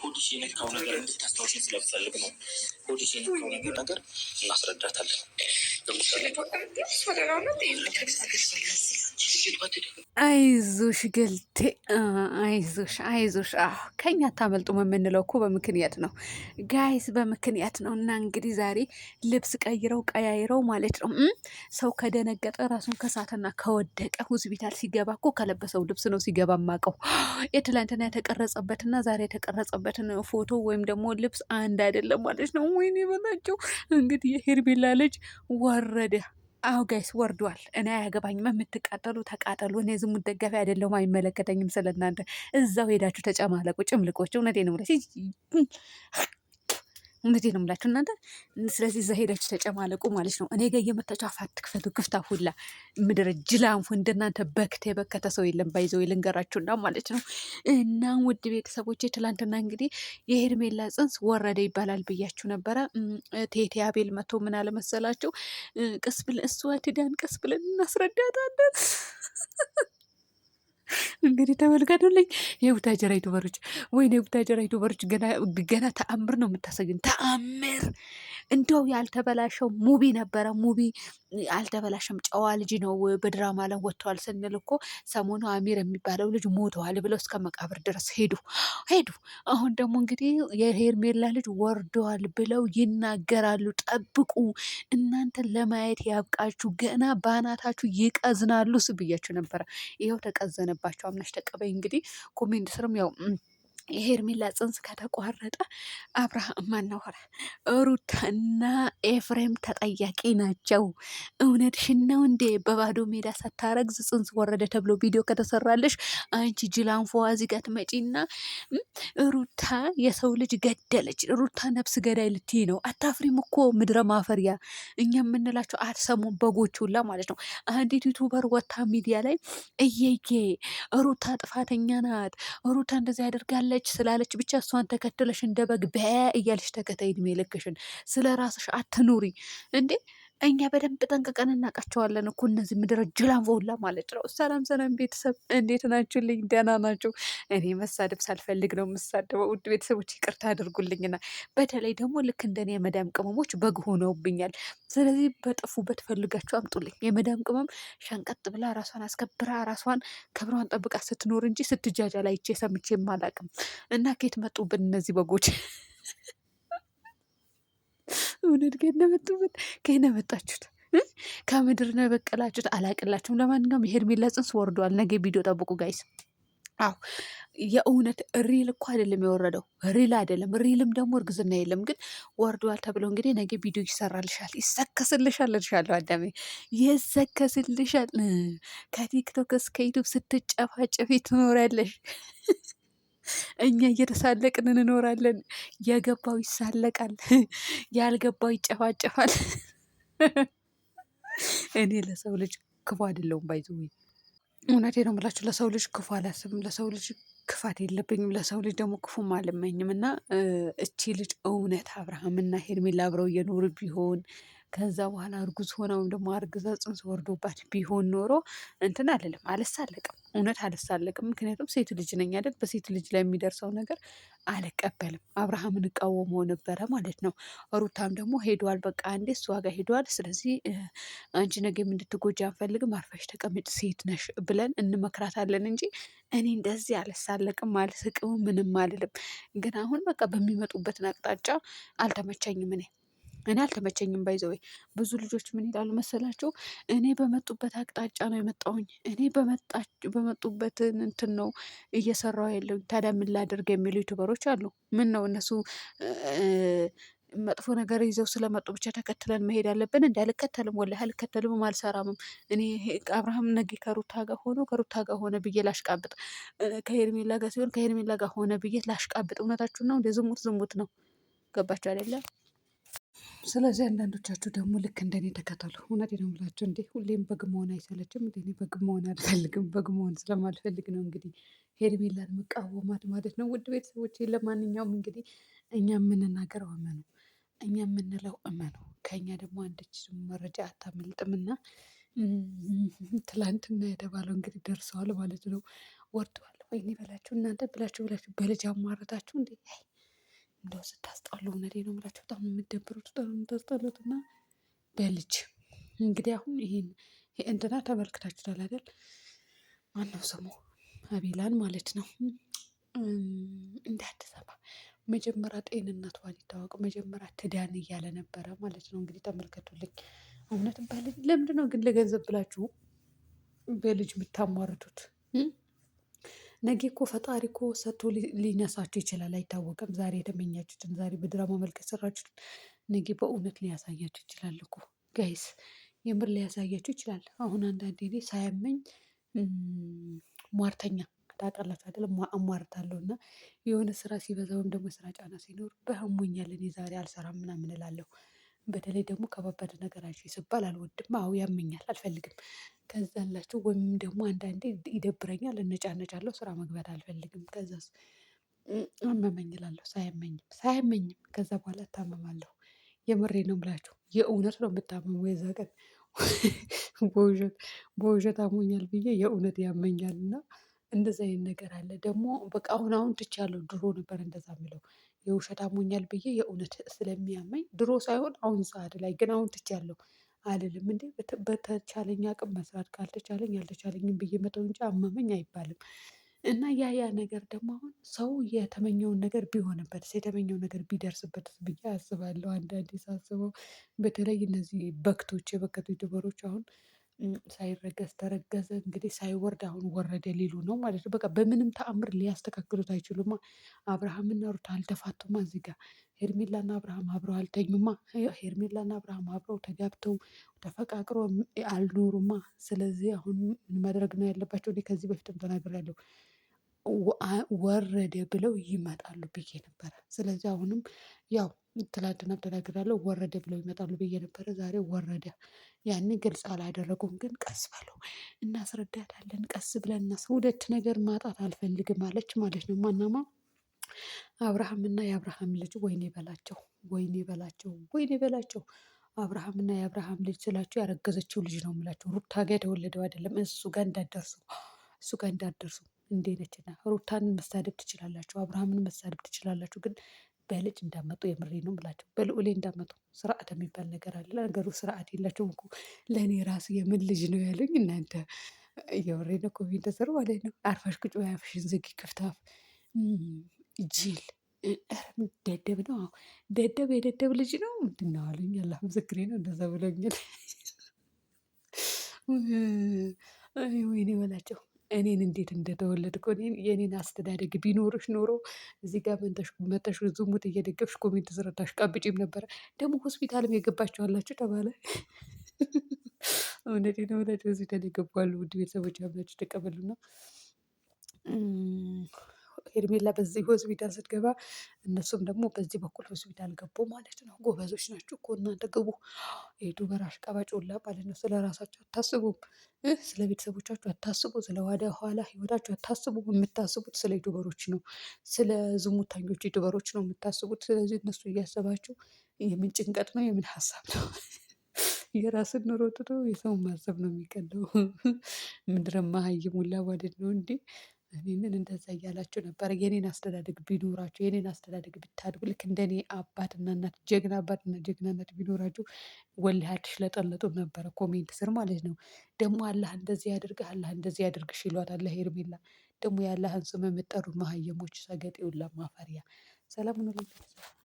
ሆድሽ የነካው ነገር እንድታስታውሽን ስለምፈልግ ነው። ሆድሽ የነካው ነገር እናስረዳታለን። አይዞሽ ገልቴ፣ አይዞሽ አይዞሽ። አዎ ከኛ አታመልጡም የምንለው እኮ በምክንያት ነው guys፣ በምክንያት ነው። እና እንግዲህ ዛሬ ልብስ ቀይረው ቀያይረው ማለት ነው። ሰው ከደነገጠ ራሱን ከሳተና ከወደቀ ሆስፒታል ሲገባ እኮ ከለበሰው ልብስ ነው ሲገባ ማቀው። የትላንትና የተቀረጸበትና ዛሬ የተቀረጸበትን ፎቶ ወይም ደግሞ ልብስ አንድ አይደለም ማለት ነው። ወይኔ በላቸው። እንግዲህ የሄርሜላ ልጅ ወረደ። አዎ guys ወርዷል። እኔ አያገባኝም። የምትቃጠሉ ተቃጠሉ። እኔ ዝሙት ደጋፊ አይደለሁም፣ አይመለከተኝም። ስለእናንተ እዛው ሄዳችሁ ተጨማለቁ ጭምልቆች። እውነቴን ነው የምላችሁ፣ እውነቴን ነው የምላችሁ እናንተ። ስለዚህ እዛ ሄዳችሁ ተጨማለቁ ማለት ነው። እኔ ጋር እየመጣችሁ አፍ አትክፈቱ። ክፍታ ሁላ ምድረ ጅላንፉ እንደናንተ በክት የበከተ ሰው የለም። ባይዘው ልንገራችሁና ማለት ነው። እና ውድ ቤተሰቦቼ ትላንትና እንግዲህ የሄርሜላ ጽንስ ወረደ ይባላል ብያችሁ ነበረ። ቴቴ አቤል መቶ ምን አለመሰላችሁ? ቀስ ብለን እሷ ትዳን፣ ቀስ ብለን እናስረዳታለን። እንግዲህ ተመልከቱልኝ የቡታጀራ YouTuber ኦች፣ ወይኔ የቡታጀራ YouTuber ኦች ገና ተአምር ነው የምታሰግን። ተአምር እንደው ያልተበላሸው ሙቢ ነበረ። ሙቢ አልተበላሸም፣ ጨዋ ልጅ ነው። በድራማ ላይ ወጥተዋል ስንል እኮ ሰሞኑ አሚር የሚባለው ልጅ ሞተዋል ብለው እስከ መቃብር ድረስ ሄዱ ሄዱ። አሁን ደግሞ እንግዲህ የሄርሜላ ልጅ ወርደዋል ብለው ይናገራሉ። ጠብቁ እናንተ ለማየት ያብቃችሁ። ገና ባናታችሁ ይቀዝናሉ ስብያችሁ ነበረ። ይኸው ተቀዘነባቸው። አምናሽ ተቀበይ። እንግዲህ comment ስርም ያው የሄርሜላ ጽንስ ከተቋረጠ አብርሃም ማነው ሩታና ኤፍሬም ተጠያቂ ናቸው። እውነትሽን ነው እንዴ? በባዶ ሜዳ ሳታረግዝ ጽንስ ወረደ ተብሎ ቪዲዮ ከተሰራለሽ አንቺ ጅላንፎ እዚህ ጋር ትመጪና ሩታ የሰው ልጅ ገደለች፣ ሩታ ነፍስ ገዳይ ልትይ ነው። አታፍሪም እኮ ምድረ ማፈሪያ። እኛ የምንላቸው አትሰሙም፣ በጎች ሁላ ማለት ነው። አንዲት YouTuber ወታ ሚዲያ ላይ እየዬ ሩታ ጥፋተኛ ናት፣ ሩታ እንደዚህ ያደርጋለች ስላለች ብቻ እሷን ተከትለሽ እንደ በግ በ እያልሽ ተከታይ እድሜ ልክሽን ስለ ራስሽ አትኑሪ እንዴ። እኛ በደንብ ጠንቅቀን እናውቃቸዋለን እኮ እነዚህ ምድረ ጅላንፎላ ማለት ነው። ሰላም ሰላም ቤተሰብ እንዴት ናችሁልኝ? ደህና ናችሁ? እኔ መሳደብ ሳልፈልግ ነው የምሳደበው። ውድ ቤተሰቦች ይቅርታ አድርጉልኝና በተለይ ደግሞ ልክ እንደኔ የመዳም ቅመሞች በግ ሆነውብኛል። ስለዚህ በጥፉበት ፈልጋችሁ አምጡልኝ። የመዳም ቅመም ሸንቀጥ ብላ ራሷን አስከብራ ራሷን ክብሯን ጠብቃ ስትኖር እንጂ ስትጃጃል አይቼ ሰምቼም አላቅም። እና ከየት መጡብን እነዚህ በጎች? እውነት ከየት ነው የመጡበት? ከየት ነው የመጣችሁት? ከምድር ነው የበቀላችሁት? አላቅላችሁም። ለማንኛውም የሄርሜላ ጽንስ ወርዷል። ነገ ቪዲዮ ጠብቁ guys። አዎ የእውነት real እኮ አይደለም የወረደው፣ real አይደለም። real ም ደግሞ እርግዝና የለም ግን ወርዷል ተብሎ እንግዲህ ነገ ቪዲዮ ይሰራልሻል፣ ይሰከስልሻል እልሻለሁ። አዳሜ ይሰከስልሻል። ከቲክቶክ እስከ ዩቱብ ስትጨፋጨፊ ትኖሪያለሽ። እኛ እየተሳለቅን እንኖራለን። የገባው ይሳለቃል፣ ያልገባው ይጨፋጨፋል። እኔ ለሰው ልጅ ክፉ አይደለሁም። by the way እውነቴ ነው የምላችሁ። ለሰው ልጅ ክፉ አላስብም። ለሰው ልጅ ክፋት የለብኝም። ለሰው ልጅ ደግሞ ክፉም አልመኝም። እና እቺ ልጅ እውነት አብርሃምና ሄርሜላ አብረው እየኖሩ ቢሆን ከዛ በኋላ እርጉዝ ሆና ወይም ደግሞ አርግዛ ጽንስ ወርዶባት ቢሆን ኖሮ እንትን አልልም፣ አልሳለቅም። እውነት አልሳለቅም። ምክንያቱም ሴት ልጅ ነኝ አይደል? በሴት ልጅ ላይ የሚደርሰው ነገር አልቀበልም። አብርሃምን እቃወመው ነበረ ማለት ነው። ሩታም ደግሞ ሄዷል፣ በቃ አንዴ እሷ ጋር ሄዷል። ስለዚህ አንቺ ነገም እንድትጎጂ አንፈልግም፣ አርፈሽ ተቀመጭ፣ ሴት ነሽ ብለን እንመክራታለን እንጂ እኔ እንደዚህ አልሳለቅም፣ አልስቅም፣ ምንም አልልም። ግን አሁን በቃ በሚመጡበትን አቅጣጫ አልተመቸኝም እኔ አልተመቸኝም። by the way ብዙ ልጆች ምን ይላሉ መሰላቸው? እኔ በመጡበት አቅጣጫ ነው የመጣሁኝ፣ እኔ በመጡበት እንትን ነው እየሰራሁ ያለሁኝ፣ ታዲያ ምን ላድርግ የሚሉ YouTuber ኦች አሉ። ምን ነው እነሱ መጥፎ ነገር ይዘው ስለመጡ ብቻ ተከትለን መሄድ አለብን? እንዲ አልከተልም፣ ወላሂ አልከተልም፣ አልሰራምም። እኔ አብርሃም ነገ ከሩታ ጋር ሆኖ ከሩታ ጋር ሆነ ብዬ ላሽቃብጥ፣ ከሄርሜላ ጋር ሲሆን ከሄርሜላ ጋር ሆነ ብዬ ላሽቃብጥ። እውነታችሁ ነው። እንደ ዝሙት ዝሙት ነው። ገባችሁ አይደለም? ስለዚህ አንዳንዶቻችሁ ደግሞ ልክ እንደኔ ተከተሉ። እውነቴን ነው የምላችሁ። እንዴ ሁሌም በግ መሆን አይሰለችም? እንዴ እኔ በግ መሆን አልፈልግም። በግ መሆን ስለማልፈልግ ነው እንግዲህ ሄርሜላን መቃወማት ማለት ነው። ውድ ቤተሰቦች፣ ለማንኛውም እንግዲህ እኛ የምንናገረው እመኑ፣ እኛ የምንለው እመኑ። ከእኛ ደግሞ አንድች መረጃ አታመልጥምና ትላንትና የተባለው እንግዲህ ደርሰዋል ማለት ነው። ወርደዋል ወይኔ በላችሁ እናንተ ብላችሁ ብላችሁ በልጅ አሟረታችሁ እንዴ! እንደው ስታስጣሉ፣ እውነቴን ነው የምላችሁ። በጣም የምትደብሩት፣ በጣም የምታስጠሉት። እና በልጅ እንግዲህ አሁን ይሄን እንትና ተመልክታችኋል አይደል? ማነው ስሙ? አቤላን ማለት ነው። እንዳትሰማ መጀመሪያ ጤንነቷን ይታወቅ፣ መጀመሪያ ትዳን እያለ ነበረ ማለት ነው። እንግዲህ ተመልከቱልኝ። እውነት በልጅ ለምንድን ነው ግን ለገንዘብ ብላችሁ በልጅ የምታሟርቱት? ነገ እኮ ፈጣሪ እኮ ሰጥቶ ሊነሳችሁ ይችላል፣ አይታወቅም። ዛሬ የተመኛችሁትን ዛሬ በድራማ መልክ የሰራችሁትን ነገ በእውነት ሊያሳያችሁ ይችላል እኮ guys፣ የምር ሊያሳያችሁ ይችላል። አሁን አንዳንዴ እኔ ሳያመኝ ሟርተኛ ታውቃላችሁ አይደለም? አሟርታለሁ እና የሆነ ስራ ሲበዛ ወይም ደግሞ ስራ ጫና ሲኖር በህሞኛል እኔ ዛሬ አልሰራም ምናምን እላለሁ። በተለይ ደግሞ ከባባድ ነገር አይቼ ስባል አልወድም። አዎ ያመኛል፣ አልፈልግም። ከዛ አላችሁ ወይም ደግሞ አንዳንዴ ይደብረኛል፣ እነጫነጫለሁ፣ ስራ መግባት አልፈልግም። ከዛስ አመመኝ እላለሁ፣ ሳያመኝም ሳያመኝም ከዛ በኋላ እታመማለሁ። የምሬ ነው የምላችሁ፣ የእውነት ነው የምታመመው። የዛ ቀን በውሸት በውሸት አሞኛል ብዬ የእውነት ያመኛል። እና እንደዛ አይነት ነገር አለ ደግሞ። በቃ አሁን አሁን ትቻለሁ። ድሮ ነበር እንደዛ የምለው፣ የውሸት አሞኛል ብዬ የእውነት ስለሚያመኝ። ድሮ ሳይሆን አሁን ሰዓት ላይ ግን አሁን ትቻለሁ። አልልም እንዴ፣ በተቻለኝ አቅም መስራት ካልተቻለኝ አልተቻለኝም ብዬ መተው እንጂ አመመኝ አይባልም። እና ያ ያ ነገር ደግሞ አሁን ሰው የተመኘውን ነገር ቢሆንበት፣ የተመኘውን ነገር ቢደርስበት ብዬ አስባለሁ። አንዳንዴ ሳስበው በተለይ እነዚህ በክቶች፣ የበከቱ ዩቲዩበሮች አሁን ሳይረገዝ ተረገዘ፣ እንግዲህ ሳይወርድ አሁን ወረደ ሊሉ ነው ማለት ነው። በቃ በምንም ተአምር ሊያስተካክሉት አይችሉማ። አብርሃምና ሩታ አልተፋቱማ። እዚህ ጋር ሄርሜላና አብርሃም አብረው አልተኙማ። ሄርሜላና አብርሃም አብረው ተጋብተው ተፈቃቅሮ አልኖሩማ። ስለዚህ አሁን ምን ማድረግ ነው ያለባቸው? እኔ ከዚህ በፊትም ተናግሬያለሁ። ወረደ ብለው ይመጣሉ ብዬ ነበረ። ስለዚህ አሁንም ያው ትላንትና ተናግሬያለሁ። ወረደ ብለው ይመጣሉ ብዬ ነበረ። ዛሬ ወረደ። ያኔ ግልጽ አላደረጉም፣ ግን ቀስ በለው እናስረዳታለን። ቀስ ብለን ሁለት ነገር ማጣት አልፈልግም አለች ማለት ነው። ማናማ አብርሃምና የአብርሃም ልጅ፣ ወይኔ በላቸው፣ ወይኔ በላቸው፣ ወይኔ በላቸው። አብርሃምና የአብርሃም ልጅ ስላችሁ ያረገዘችው ልጅ ነው የምላቸው። ሩታ ጋር የተወለደው አይደለም። እሱ ጋር እንዳትደርሱ፣ እሱ ጋር እንዳትደርሱ። እንዴ ነችና ሩታን መሳደብ ትችላላችሁ፣ አብርሃምን መሳደብ ትችላላችሁ፣ ግን በልጅ እንዳመጡ የምሬ ነው ብላቸው፣ በልዑሌ እንዳመጡ። ስርዓት የሚባል ነገር አለ። ነገሩ ስርዓት የላቸውም እኮ። ለእኔ ራሱ የምን ልጅ ነው ያለኝ እናንተ። የምሬ ነው፣ comment ስር ማለት ነው። አርፈሽ ቁጭ በይ፣ አፍሽን ዝጊ፣ ክፍታፍ ጅል ደደብ ነው። ደደብ የደደብ ልጅ ነው ምንድን ነው አሉኝ። አላህ ምስክሬ ነው፣ እንደዛ ብሎኛል። ወይኔ በላቸው። እኔን እንዴት እንደተወለድኩ፣ እኔን የኔን አስተዳደግ ቢኖርሽ ኖሮ እዚህ ጋር መተሽ ዝሙት እየደገፍሽ comment ስር አታሽቃብጪም ነበረ። ደግሞ ሆስፒታልም የገባችሁ አላችሁ ተባለ። እውነቴን ነው የምላችሁ፣ ሆስፒታል የገቡ አሉ። ውድ ቤተሰቦች አብላችሁ ተቀበሉና ሄርሜላ በዚህ ሆስፒታል ስትገባ እነሱም ደግሞ በዚህ በኩል ሆስፒታል ገቡ ማለት ነው። ጎበዞች ናቸው እኮ እናንተ ግቡ። የ YouTuber አሽቃባጭ ሁላ ማለት ነው። ስለ ራሳቸው አታስቡም፣ ስለ ቤተሰቦቻችሁ አታስቡ፣ ስለ ወደ ኋላ ህይወታችሁ አታስቡ። የምታስቡት ስለ YouTuber ኦች ነው፣ ስለ ዝሙተኞች YouTuber ኦች ነው የምታስቡት። ስለዚህ እነሱ እያሰባችሁ የምን ጭንቀት ነው የምን ሀሳብ ነው? የራስን ኑሮ ትቶ የሰውን ማሰብ ነው የሚቀለው። ምድረ መሀይም ሁላ ማለት ነው እንዴ! እኔንን እንደዛ እያላችሁ ነበረ። የኔን አስተዳደግ ቢኖራችሁ፣ የኔን አስተዳደግ ብታድጉ፣ ልክ እንደኔ አባትና እናት፣ ጀግና አባትና ጀግና እናት ቢኖራችሁ ወላሂ አትሽለጠለጡም ነበረ comment ስር ማለት ነው። ደግሞ አላህ እንደዚህ ያድርግህ፣ አላህ እንደዚህ ያድርግሽ ይሏታል ሄርሜላ። ደግሞ የአላህን ስም የምጠሩ መሀይሞች ሰገጤ ሁላ ማፈሪያ። ሰላም ሁኑልኝ ቤተሰብ።